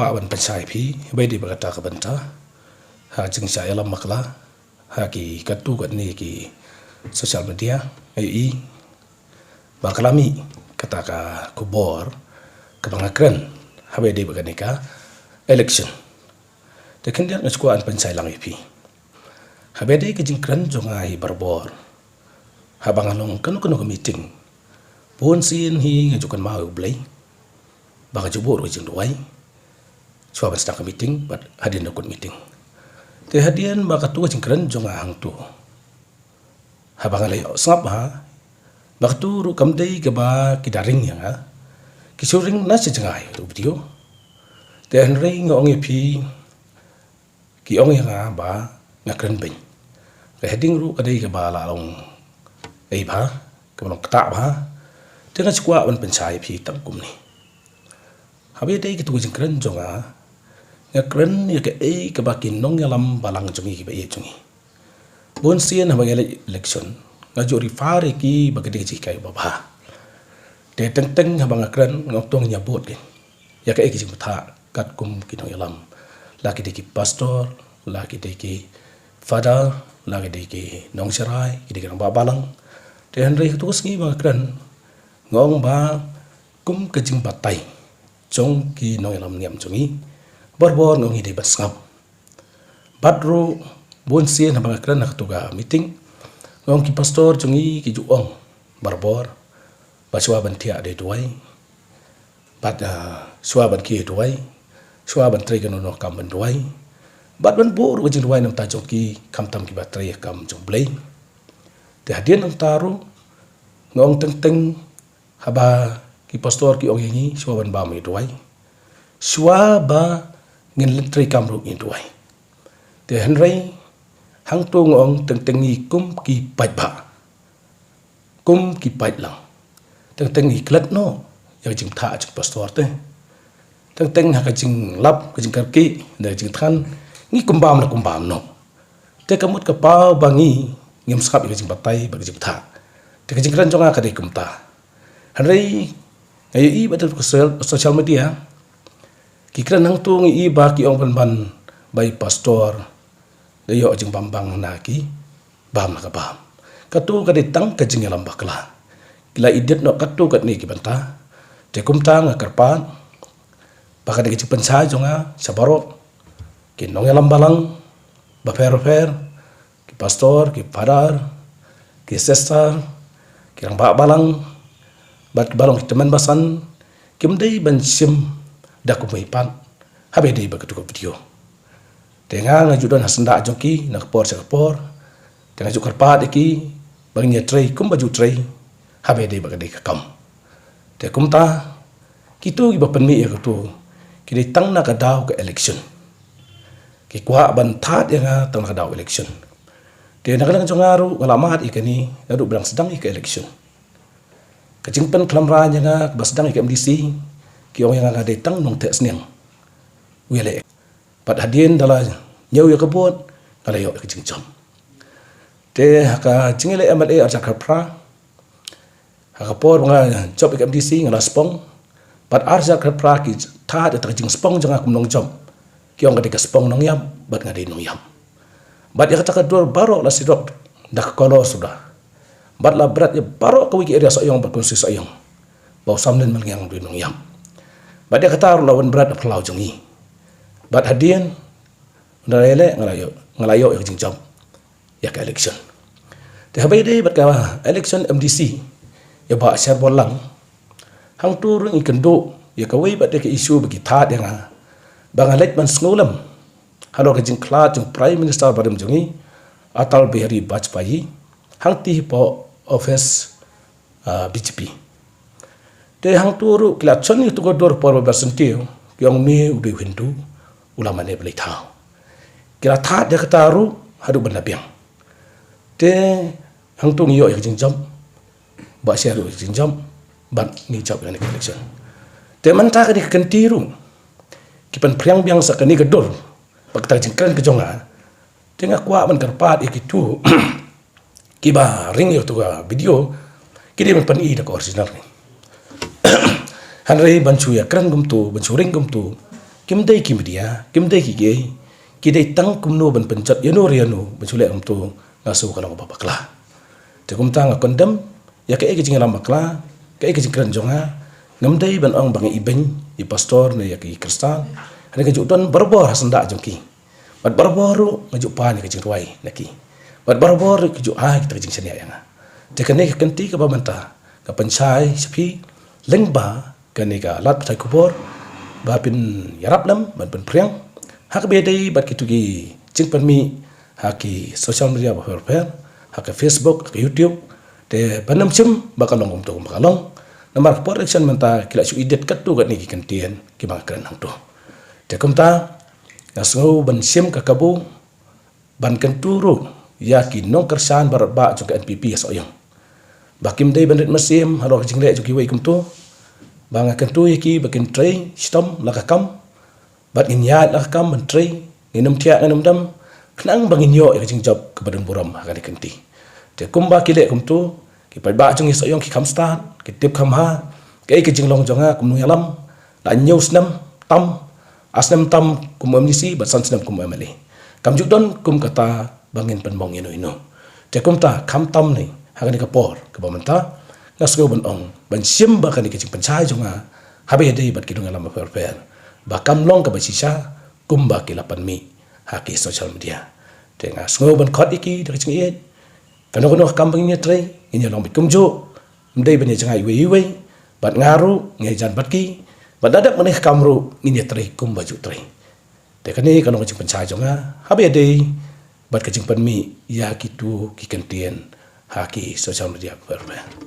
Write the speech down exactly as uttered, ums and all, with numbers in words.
Aban pynshai phi, haba ïadei bad kata ka bynta, ha jingshah ïalam bakla ha ki katto katne ki social media, nga ïohi ba ka la mih kata ka khubor kaba nga kren haba ïadei bad kane ka election. Te khyndiat nga shu kwah ban pynshai lang ïa phi. Haba ïadei ka jingkren jong nga hi barabor, haba nga long kano kano ka meeting, bunsien hi nga ju kynmaw ïa U Blei, ba nga ju buh ruh ka jingduwai shuwa ban sdang ka meeting bad hadien da kut meeting. Te hadien ba kato ka jingkren jong nga hangto, haba nga la ïohsngew bha ba kato ruh kam dei kaba ki da ring ïa nga, ki shu ring na sha jngai ruh video. Te hynrei nga ong ïa phi, ki ong ïa nga ba nga kren beiñ. Ka heading ruh ka dei kaba la long ei bha, kaba long ktah bha. Te nga shu kwah ban pynshai ïa phi tang kumne. Haba ïadei kito ki jingkren jong nga, nga kren ïa kaei kaba ki nongïalam balang jong ngi kiba ïeit jong ngi, bunsien haba ngi leit election, nga ju refer ïa ki ba ki dei ka jinghikai ba bha. Te teng teng haba nga kren, nga ong to ngin ïa bud ki ïa kaei ka jingbthah katkum ki nongïalam, la ki dei ki pastor, la ki dei ki father, la ki dei ki nongsharai, ki dei ki rangbah balang. Te hynrei kato ka sngi ba nga kren, nga ong ba kum ka jingbatai jong ki nongïalam niam jong ngi, barabor nga ong ngi dei ban sngap. Bad ruh bunsien haba nga kren ha kato ka meeting, nga ong ki pastor jong ngi ki ju ong barabor ba shuwa ban thiah dei duwai, bad, ah, shuwa ban khie duwai, shuwa ban trei kano kano ka kam ban duwai, bad ban buh ruh ka jingduwai na ka bynta jong ki, khamtam kiba trei ïa ka kam jong U Blei. Te hadien nangta ruh nga ong teng teng, haba ki pastor ki ong ïa ngi shuwa ban bam ïa duwai, shuwa ba ngin leit treikam ruh ngin duwai. Te hynrei hangto nga ong teng teng ngi kum ki paidbah, kum ki paidlang, teng teng ngi klet noh ïa ka jingbthah jong ki pastor te. Teng teng ha ka jinglap, ka jingkyrkieh, da ka jingthngan, ngi kum bam la kum bam noh. Te ka mut ka paw ba ngi ngim sngap ïa ka jingbatai bad ka jingbthah. Te ka jingkren jong nga ka dei kumta. Hynrei nga ïohi ba ha ka social, social media, ki kren hangto, ngi ïohi ba ki ong pynban ba i pastor da ïoh jingbam bang na ki bam na ka bam. Kato ka dei tang ka jingïalam bakla. Ki la edit noh katto katne ki bynta. Te kumta nga kyrpad ba ka dei ka jingpynshai jong nga sha baroh ki nongïalam balang bapher bapher, ki pastor, ki father, ki sister, ki rangbah balang, bad kiba long ki tymmen basan, kim dei ban shim da kumwei pat haba ïadei bad kato ka video. Te nga, nga ju don ha syndah jong ki na ka por sha ka por. Te nga ju kyrpad ïa ki ba ngin ïa trei kumba ju trei haba ïadei bad ka dei ka kam. Te kumta, kito kiba pynmih ïa kato ki dei tang na ka daw ka election. Ki kwah ban thad ïa nga tang na ka daw election. Te na ka liang jong nga ruh nga la mad ïa kane naduh ba dang sdang ïa ka election. Ka jingpynkhlaiñ ïa nga ba sdang ïa ka M D C, ki ong ïa nga nga dei tang nongtheh sniang u ïaleh. Bad hadien da la ñiew ïa ka vote, nga la ïoh ïa ka jingjop. Te ha ka jingïaleh M L A arhajar khatphra, ha ka por ba nga jop ïa ka M D C nga la spong. Bad arhajar khatphra ki thad ïa kata ka jingspong jong nga kum nongjop, ki ong ka dei ka spong nongïap, bad nga dei nongïap. Bad ïa kata ka dur baroh la sirok da ka color suda. Bad la bret ïa baroh kawei ka area Sohiong bad constituency Sohiong ba u Samlin Malngiang u dei nongïap. Bad ïa kata ruh la wan bret ha phyllaw jong ngi. Bad hadien da la ïaleh, nga la ïoh, nga la ïoh ïa ka jingjop ïa ka election. Te haba ïadei bad ka election M D C, ïa Bah Sherbon Lang, hangto ruh ngi kynduh ïa kawei pat de ka issue ba ki thad ïa nga ba nga leit ban sngewlem halor ka jingkhlad jong Prime Minister barim jong ngi, Atal Bihari Vajpayee, hangtei hapoh office, ah, B J P. Te hangto ruh ki la shon ïa kato ka dur por ba la syntiew, ki ong me u dei u Hindu, u la mane blei thaw. Ki la thad ïa kata ruh haduh ban la biang. Te hangto ngi ïoh ïa ka jingjop, Bah Sher ïoh ïa ka jingjop, bad ngi jop ïa kane ka election. Te mynta kane ka kynti ruh ki pynphriang biang sa kane ka dur bad kata ka jingkren ka jong nga. Te nga kwah ban kyrpad ïa kito kiba ring ïa kato ka video, ki dei ban pyni da ka original ne. Hynrei ban shu ïa kren kumto, ban shu ring kumto, kim dei ki media, kim dei ki kiei, ki dei tang kumno ban pynjot ïano re ïano ban shu leh kumto, nga sngew ka long kaba bakla. Te kumta nga condemn ïa kaei ka jingïalam bakla, kaei ka jingkren jong nga. Ngam dei ban ong ba nga ibeiñ ïa i pastor ne ïa ki Khristan. Hynrei nga ju don barabor ha syndah jong ki. Bad barabor ruh nga ju pan ïa ka jingrwai na ki. Bad barabor ruh ki ju ai kita ka jingshaniah ïa nga. Te kane ka kynti kaba mynta nga pynshai sha phi lyngba kane ka lad pathai khubor ba phin ïarap lem ban pynphriang ha kaba ïadei bad kitu ki jingpynmih ha ki social media bapher bapher, ha ka Facebook, ha ka YouTube. Te ban ym shim ba ka long kumto kumba ka long. Namar ka por election mynta ki la shu edit katto katne ki kyntien kiba nga kren hangto. Te kumta nga sngew ban shim ka kabu ban kyntu ruh ïa ki nongkyrshan baroh ba jong ka N P P ïa Sohiong ba kim dei ban rit mynsiem halor ka jingleh jong kiwei kumto. Ba nga kyntu ïa ki ba kin trei shitom la ka kam, bad ngin ïaid la ka kam ban trei, ngin ym thiah ngin ym dem, khnang ba ngin ïoh ïa ka jingjop kaba don burom ha kane ka kynti. Te kumba ki leh kumto, ki paidbah jong ngi Sohiong ki kham stad, ki tip kham bha kaei ka jinglong jong nga kum u nongïalam. La hynñiew snem tam, ar snem tam kum u M D C bad san snem kum u M L A. Kam ju don kum kata ba ngin pynmong ïano ïano. Te kumta khamtam ne ha kane ka por kaba mynta, nga sngew ban ong ban shim ba kane ka jingpynshai jong nga haba ïadei bad ki nongïalam bapher bapher ba kam long kaba shisha kumba ki la pynmih ha ki social media. Te nga sngew ban khot ïa ki da ka jingïeit. Kano kano ka kam ba ngin ïatrei, ngin ïalong beit kumjuh. Ym dei ban ïa jngai iwei iwei. Bad nga ruh nga ïajan bad ki. Bad lada dep mynne ka kam ruh ngin ïatrei kumba ju trei. Te kane ka long ka jingpynshai jong nga haba ïadei bad ka jingpynmih ïa kitu ki kyntien ha ki social media bapher bapher.